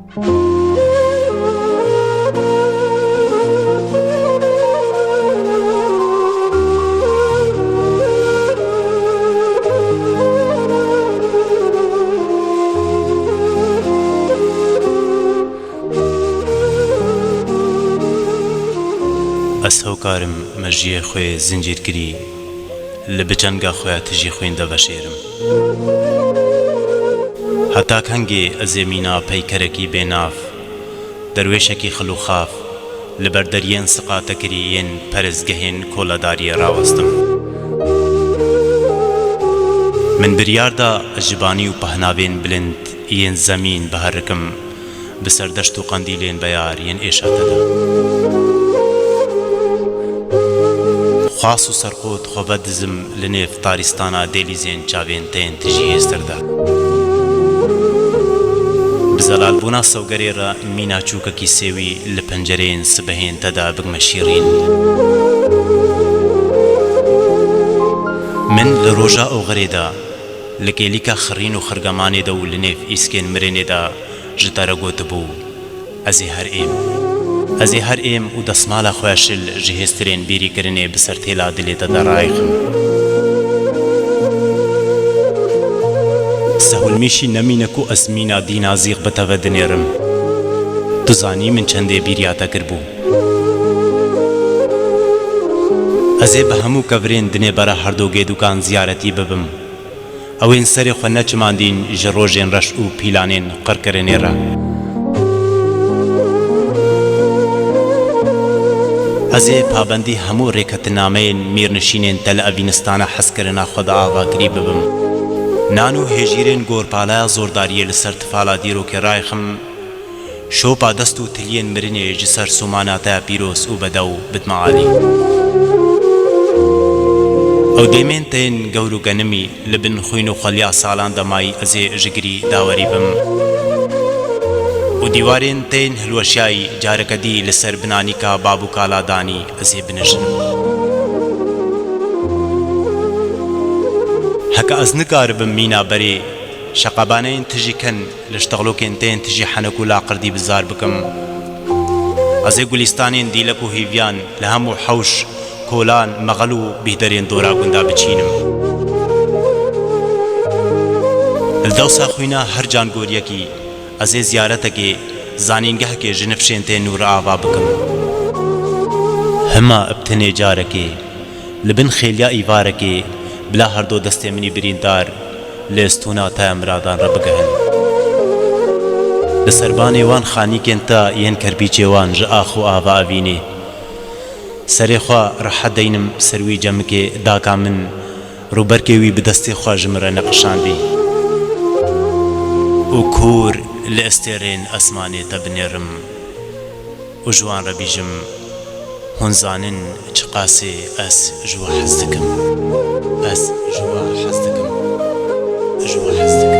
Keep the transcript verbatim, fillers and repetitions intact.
Ez hewkar im mejiyê xwe zincîrkirî li bi çenga xwe ya tijî xwîn de veşêrim. Heta kengê ez ê mîna peykerekî bênav, derwêşekî xil û xav, li ber deriyên siqatekirî yên perestgehên koledariyê rawestim? Min biryar da ez ji banî û pahnavên bilind yên zemîn biherikim, bi ser deşt û qendîlên beyar yên êşa te de. Xwas û serqot xwe vedizim li nêv tarîstana dêlîzên çavên te yên tijî hêztir de. Bi zelalbûna sewgerê re mîna çûkekî sêwî li pencereyên sibehên te de bigme şîrîn. Min li roja oxirê de, li kêlîka xirîn û xirgemanê de û li nêv îskên mirinê de ji te re gotibû, ez ê her êm. Ez ê her êm û desmala xwe ya şil ji hêztirên bîrîkirinê bi ser têla dilê te de rayêxim. Sehulmîşî nemîne ku ez mîna dîna zîq bi te ve dinêrim. Tu zanî min çendê bîriya te kiribû. Ez ê bi hemû kevirên dinê bera herdo gêdûkan ziyaretî bibim. Ew ên serê xwe neçimandîn ji rojên reş û pîlanên qirkirinê re. Ez ê pabendî hemû rêketinnameyên mîrnişînên te li evînistana hezkirina xwe de avakirî bibim. Nan û hêjîrên gorpalaya zordariyê li ser tifala dîrokê rayêxim. Şopa dest û tiliyên mirinê ji ser somana te pîroz û bedew bidme alî. Ew dêmên te yên gewr û genimî li bin xwîn û xweliya salan de mayî, ez ê ji girî dawerî bim. Û dîwarên te yên hilweşiyayî careke dî li ser binanîka bab û kala danî, ez ê binijinim. Heke ez nikaribim mîna berê, şeqebaneyên tijî ken, li ştexlokên te yên tijî henek û laqirdî bizar bikim. Ez ê gulîstanên dîlek û hîviyan li hemû hewş, kolan, mexel û bîhderên dora gunda biçînim. Li dewsa xwîna her cangoriyekî ez ê ziyaretekê, zanîngehekê ji nifşên te nû re ava bikim. Hima bi tenê carekê, li bin xêliya îvarekê, bila herdo destê min î birîndar li estûna te miradan re bigihin. Li serbanê wan xanîkên te yên kerpîçê wan ji ax û ava evînê. Serê xwe rehet deynim ser wî cemikê daka min, rûberkê wî bi destê xwe ji min re neqişandî. Û kûr li estêrên esmanê te binêrim û ji wan re bîjim, hûn zanin çiqasê ez ji we hez dikim. Ez ji we hez dikim. Ji we hez dikim.